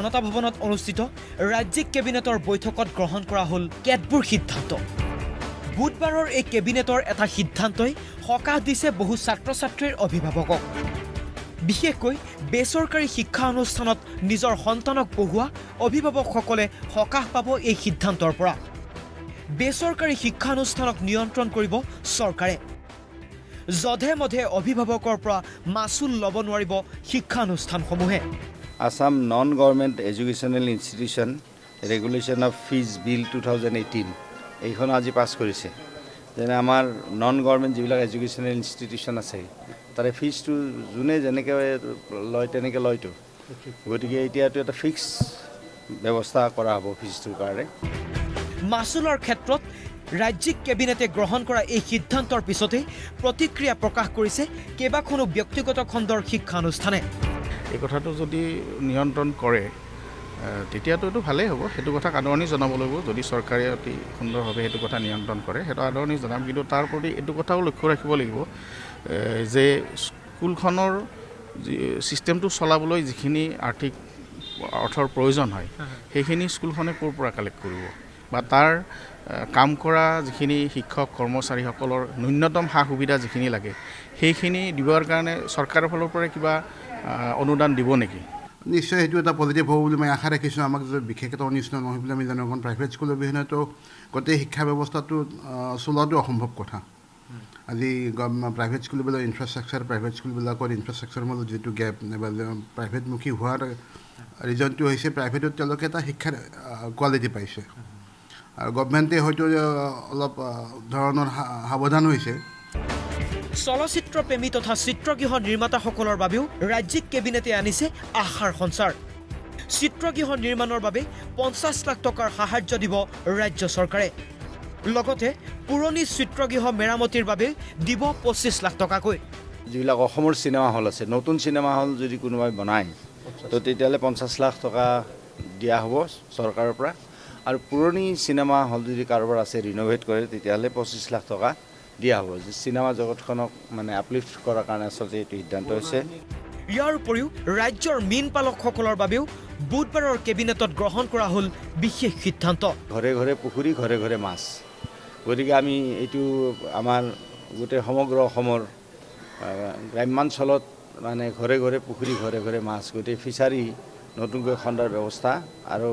জনতা ভৱনত অনুষ্ঠিত ৰাজ্যিক কেবিনেটৰ বৈঠকত গ্ৰহণ কৰা হ'ল কেতবোৰ সিদ্ধান্ত। বুধবাৰৰ এই কেবিনেটৰ এটা সিদ্ধান্তই সকাহ দিছে বহু ছাত্ৰ ছাত্ৰীৰ অভিভাৱকক। বিশেষকৈ বেচৰকাৰী শিক্ষা অনুষ্ঠানত নিজৰ সন্তানক পঢ়োৱা অভিভাৱকসকলে সকাহ পাব এই সিদ্ধান্তৰ পৰা। বেচৰকাৰী শিক্ষানুষ্ঠানক নিয়ন্ত্ৰণ কৰিব চৰকাৰে। যধে মধে অভিভাৱকৰ পৰা মাচুল ল'ব নোৱাৰিব শিক্ষানুষ্ঠানসমূহে। Assam non government educational institution regulation of fees bill 2018 এইখন আজি পাছ কৰিছে। যেনে আমাৰ নন গভৰ্ণমেণ্ট যিবিলাক এডুকেশ্যনেল ইনষ্টিটিউশ্যন আছে তাৰে ফিজটো যোনে যেনেকৈ লয় তেনেকৈ লয়তো, গতিকে এতিয়াতো এটা ফিক্স ব্যৱস্থা কৰা হ'ব ফিজটোৰ কাৰণে। মাচুলৰ ক্ষেত্ৰত ৰাজ্যিক কেবিনেটে গ্ৰহণ কৰা এই সিদ্ধান্তৰ পিছতেই প্ৰতিক্ৰিয়া প্ৰকাশ কৰিছে কেইবাখনো ব্যক্তিগত খণ্ডৰ শিক্ষানুষ্ঠানে। এই কথাটো যদি নিয়ন্ত্ৰণ কৰে তেতিয়াতো এইটো ভালেই হ'ব, সেইটো কথাক আদৰণি জনাব লাগিব। যদি চৰকাৰে অতি সুন্দৰভাৱে সেইটো কথা নিয়ন্ত্ৰণ কৰে সেইটো আদৰণি জনাম, কিন্তু তাৰ প্ৰতি এইটো কথাও লক্ষ্য ৰাখিব লাগিব যে স্কুলখনৰ ছিষ্টেমটো চলাবলৈ যিখিনি আৰ্থিক অৰ্থৰ প্ৰয়োজন হয় সেইখিনি স্কুলখনে ক'ৰ পৰা কালেক্ট কৰিব বা তাৰ কাম কৰা যিখিনি শিক্ষক কৰ্মচাৰীসকলৰ ন্যূনতম সা সুবিধা যিখিনি লাগে সেইখিনি দিবৰ কাৰণে চৰকাৰৰ ফালৰ পৰা কিবা অনুদান দিব নেকি? নিশ্চয় সেইটো এটা পজিটিভ হ'ব বুলি মই আশা ৰাখিছোঁ। আমাক বিশেষ এটা অনিষ্ট নহয় বুলি আমি জানো, কাৰণ প্ৰাইভেট স্কুলৰ অবিহনেতো গোটেই শিক্ষা ব্যৱস্থাটো চলোৱাটো অসম্ভৱ কথা। আজি প্ৰাইভেট স্কুলবিলাকৰ ইনফ্ৰাষ্ট্ৰাকচাৰ, প্ৰাইভেট স্কুলবিলাকৰ ইনফ্ৰাষ্ট্ৰাকচাৰৰ মাজত যিটো গেপ, প্ৰাইভেটমুখী হোৱাৰ ৰিজনটো হৈছে প্ৰাইভেটত তেওঁলোকে এটা শিক্ষাৰ কোৱালিটি পাইছে আৰু গভমেণ্টে হয়তো অলপ ধৰণৰ সাৱধান হৈছে। চলচ্চিত্ৰ প্ৰেমী তথা চিত্ৰগৃহ নিৰ্মাতাসকলৰ বাবেও ৰাজ্যিক কেবিনেটে আনিছে আশাৰ সঞ্চাৰ। চিত্ৰগৃহ নিৰ্মাণৰ বাবে 50 লাখ টকাৰ সাহায্য দিব ৰাজ্য চৰকাৰে। লগতে পুৰণি চিত্ৰগৃহ মেৰামতিৰ বাবে দিব 25 লাখ টকাকৈ। যিবিলাক অসমৰ চিনেমা হল আছে, নতুন চিনেমা হল যদি কোনোবাই বনায় তো তেতিয়াহ'লে 50 লাখ টকা দিয়া হ'ব চৰকাৰৰ পৰা, আৰু পুৰণি চিনেমা হল যদি কাৰোবাৰ আছে ৰিন'ভেট কৰে তেতিয়াহ'লে 25 লাখ টকা দিয়া হ'ব। চিনেমা জগতখনক মানে আপলিফ্ট কৰাৰ কাৰণে আচলতে এইটো সিদ্ধান্ত হৈছে। ইয়াৰ উপৰিও ৰাজ্যৰ মীন পালকসকলৰ বাবেও বুধবাৰৰ কেবিনেটত গ্ৰহণ কৰা হ'ল বিশেষ সিদ্ধান্ত। ঘৰে ঘৰে পুখুৰী, ঘৰে ঘৰে মাছ, গতিকে আমি এইটো আমাৰ গোটেই সমগ্ৰ অসমৰ গ্ৰাম্যাঞ্চলত মানে ঘৰে ঘৰে পুখুৰী, ঘৰে ঘৰে মাছ, গোটেই ফিচাৰী নতুনকৈ খন্দাৰ ব্যৱস্থা আৰু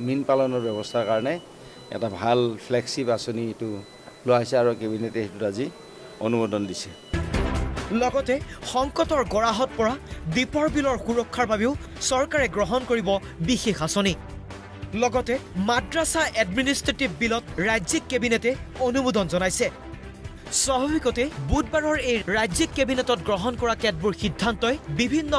মীন পালনৰ ব্যৱস্থাৰ কাৰণে এটা ভাল ফ্লেগশ্বিপ আঁচনি এইটো লোৱা হৈছে আৰু কেবিনেটে সেইটোত আজি অনুমোদন দিছে। লগতে সংকটৰ গৰাহত পৰা দীপৰ বিলৰ সুৰক্ষাৰ বাবেও চৰকাৰে গ্ৰহণ কৰিব বিশেষ আঁচনি। লগতে মাদ্ৰাছা এডমিনিষ্ট্ৰেটিভ বিলত ৰাজ্যিক কেবিনেটে অনুমোদন জনাইছে। স্বাভাৱিকতে বুধবাৰৰ এই ৰাজ্যিক কেবিনেটত গ্ৰহণ কৰা কেতবোৰ সিদ্ধান্তই বিভিন্ন